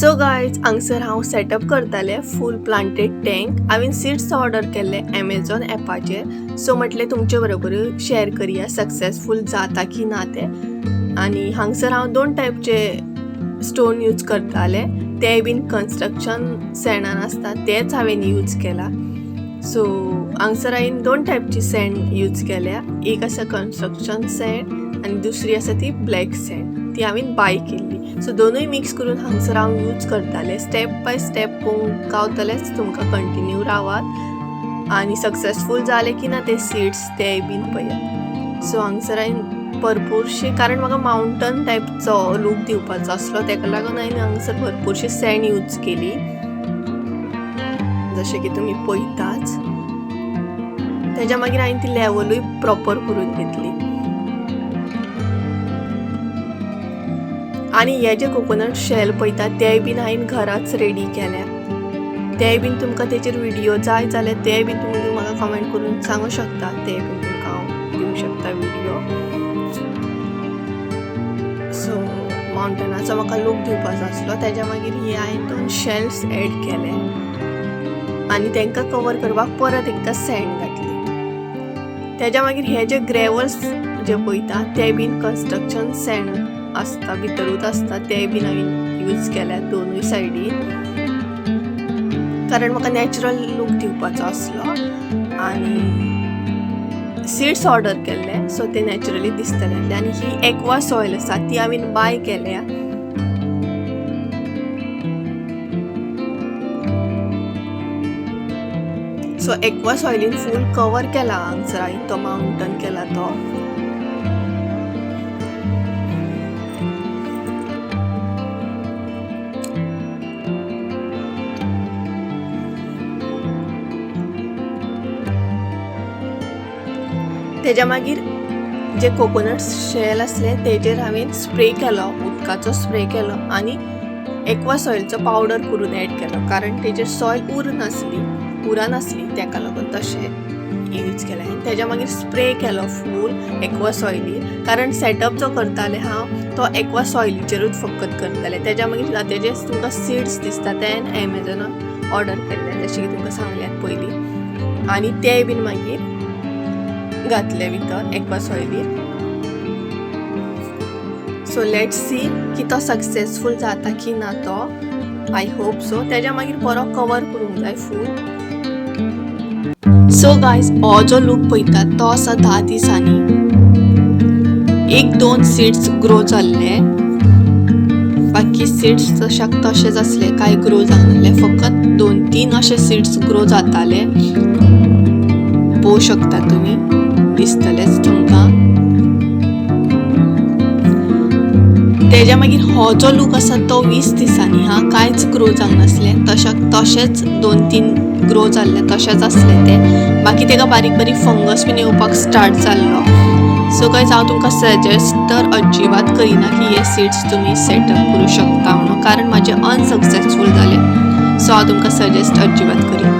So guys, हांगसर हांव setup करतालें फूल प्लांटेड टँक. हांवें सीड्स ऑर्डर केल्ले एमेझॉन एपाचेर. सो म्हटलें तुमचे बरोबर शेअर करया सक्सेसफूल जाता की ना तें. आनी हांगसर हांव दोन टायपचे स्टोन यूज करतालें, ते बीन कन्स्ट्रक्शन सँडान आसता तेच हांवें यूज केला. सो हांगसर हांवें दोन टायपची सँड यूज केल्या. एक आसा कन्स्ट्रक्शन सँड आनी दुसरी आसा ती ब्लॅक सँड, ती हांवें बाय केल्ली. सो दोनूय मिक्स करून हांगसर हांव यूज करतालें. स्टेप बाय स्टेप पळोवंक गावतलेच तुमकां, कंटिन्यू रावात आनी सक्सेसफूल जाले की ना ते सीड्स ते बीन पळयात. सो हांगसर हांवें भरपूरशी, कारण म्हाका मावंटन टायपचो लूक दिवपाचो आसलो, तेका लागून हांवें हांगसर भरपूरशी सँड यूज केली, जशें की तुमी पळयताच. तेज्या मागीर हांवें ती लेवलूय प्रॉपर करून घेतली. आनी हे जे कोकोनट शेल पळयता तेय बीन हांवें घराच रेडी केल्या. तेय बीन तुमकां तेचेर व्हिडियो जाय जाल्यार तेय बीन तुमी म्हाका कमेंट करून सांगू शकता, ते बीन तुमकां हांव दिवंक शकता व्हिडियो. सो मावंटनाचो म्हाका लूक दिवपाचो आसलो, तेज्या मागीर हे हांवें दोन शेल्स एड केले आनी तांकां कवर करपाक परत एकदां सँड घातली. तेज्या मागीर हे जे ग्रेवल्स जे पळयता ते बीन कन्स्ट्रक्शन सँड आसता, भितरूच आसता, ते बीन हांवें यूज केल्या दोनूय सायडीन, कारण म्हाका नॅचरल लूक दिवपाचो आसलो. आनी सीड्स ऑर्डर केल्ले, सो ते नॅचरली दिसतले. आनी ही एक्वा सॉयल आसा ती हांवें बाय केल्या. सो एक्वा सॉयलीन फूल कवर केला हांगसर हांवें तो मावंटन केला तो. तेज्या मागीर जे कोकोनट शेल आसले तेजेर हांवें स्प्रे केलो, उदकाचो स्प्रे केलो आनी एक्वा सॉयलचो पावडर करून एड केलो, कारण तेजेर सॉयल उरनासली, तेका लागून तशें यूज केलें. आनी तेज्या मागीर स्प्रे केलो फूल एक्वा सॉयली, कारण सेटअप जो करतालें हांव तो एक्वा सॉयलीचेरूच फकत करतालें. तेज्या मागीर तेजे तुमकां सीड्स दिसता ते हांवें एमेझॉनार ऑर्डर केल्ले, जशें की तुमकां सांगल्यात पयलीं, आनी ते बीन मागीर घातले भितर एक्वा सॉयलीर. सो let's see की तो सक्सेसफूल जाता की ना तो, I hope so. तेज्या मागीर बरो कवर करूंक जाय फूल. सो गायज, हो जो लूक पळयता तो आसा 10 दिसांनी. एक दोन सीड्स ग्रो जाल्ले, बाकी सीड्स तशाक तशेच आसले, कांय ग्रो जावनासले, फकत 2-3 अशे सीड्स ग्रो जाताले. पळोवंक शकता तुमी, दिसतलेच तुमकां. तेज्या मागीर हो जो लूक आसा तो 20 दिसांनी हा, कांयच ग्रो जावंक नासलें, तशाक तशेंच 2-3 ग्रो जाल्ले तशेंच आसले ते. बाकी तेका बारीक बारीक फंगस बीन येवपाक स्टार्ट जाल्लो. सो गायज, हांव तुमकां सजेस्ट तर अजिबात करिना की हे सीड्स तुमी सेटअप करूं शकता म्हणून, कारण म्हाजे अनसक्सेसफूल जाले. सो हांव तुमकां सजेस्ट अजिबात करिना.